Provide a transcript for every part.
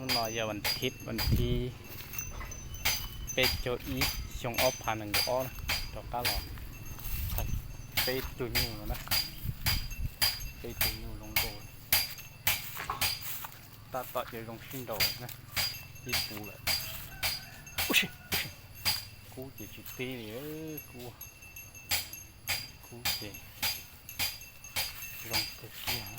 Hnub no yog vas thiv, vas thiv peb caug ib, xyoo ob phav nees nkaum ob na, rov qab los thaij peb tug nyuj no na, peb tug nyuj zoo nkauj, tab tom yuav zoo sib nraus na, ib puv lawm. Kub ces tsis tib li, kub, kub ces zoo kawg kiag.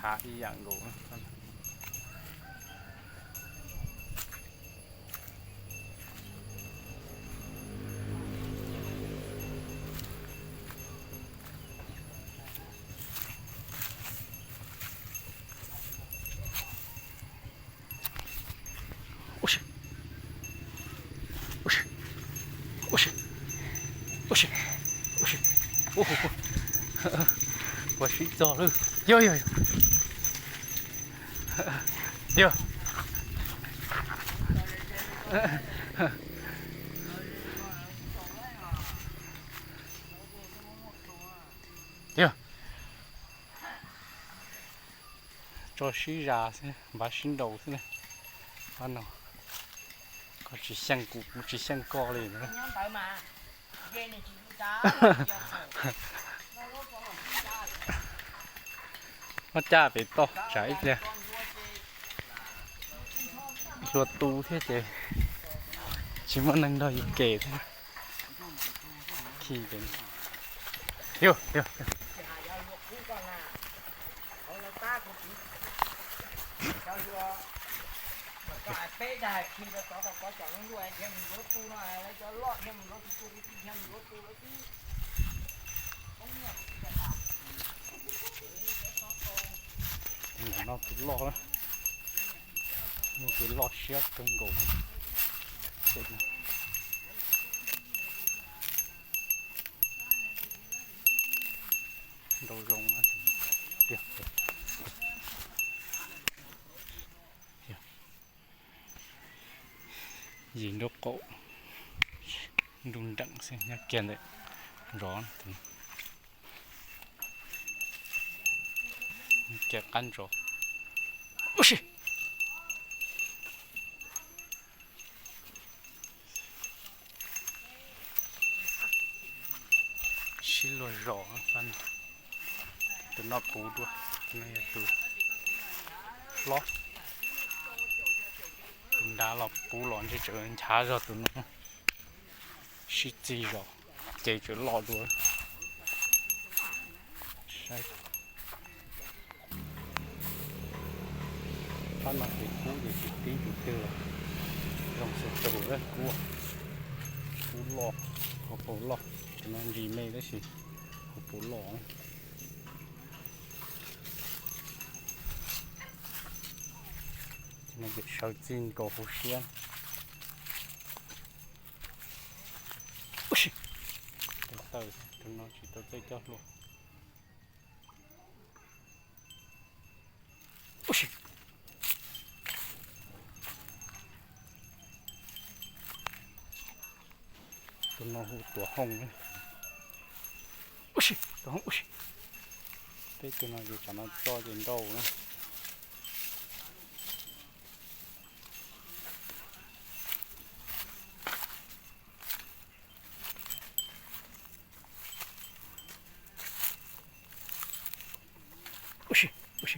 Khav ib yam nkaus. Ua si, ua si, ua si, ua si, ua si, ua, ua sib txog lawm. Yog, yog, yog, yog. Yog. Tso sib zas xwb, npaj sib nraus xwb na. Qhov no koj tsis xyeej kuv, kuv tsis xyeej koj li na. Muab caj pem toj tsam ib pliag hlua tu thiab ces tsis muaj neeg nrog yus kem thiab. Khi pem. Yog, yog. Ntawm no tus loj na, tus loj siab kawg nkaus. Nraus zoo tiag. Yim nraub qaum, nruj nreem xwb, nyob kiag ntawm zov, kiag qab zov. Ua si. Sib luag zos, tus no puv dua, tus no yog tus hlob. Tus nrad los puv los ntshe tseem nchav zog tus no. Sib txig zos ces tseem loj dua. Saib, pab no ces kub ces tsis tib tus twg los, zoo xwb tus lawm, kub, kub loj, hauv paus loj, tus no ntsis me tab sis hauv paus loj. Tus no ces sawv txij nkaus hauv siab. Ua si, tus taw, tus no tsis tau txawj coj hlua. Ua si. Tus no hu tuam hooj. Ua si, tuam hooj ua si. Peb tus no ces tsam no tso ces nrau na. Ua si, ua si.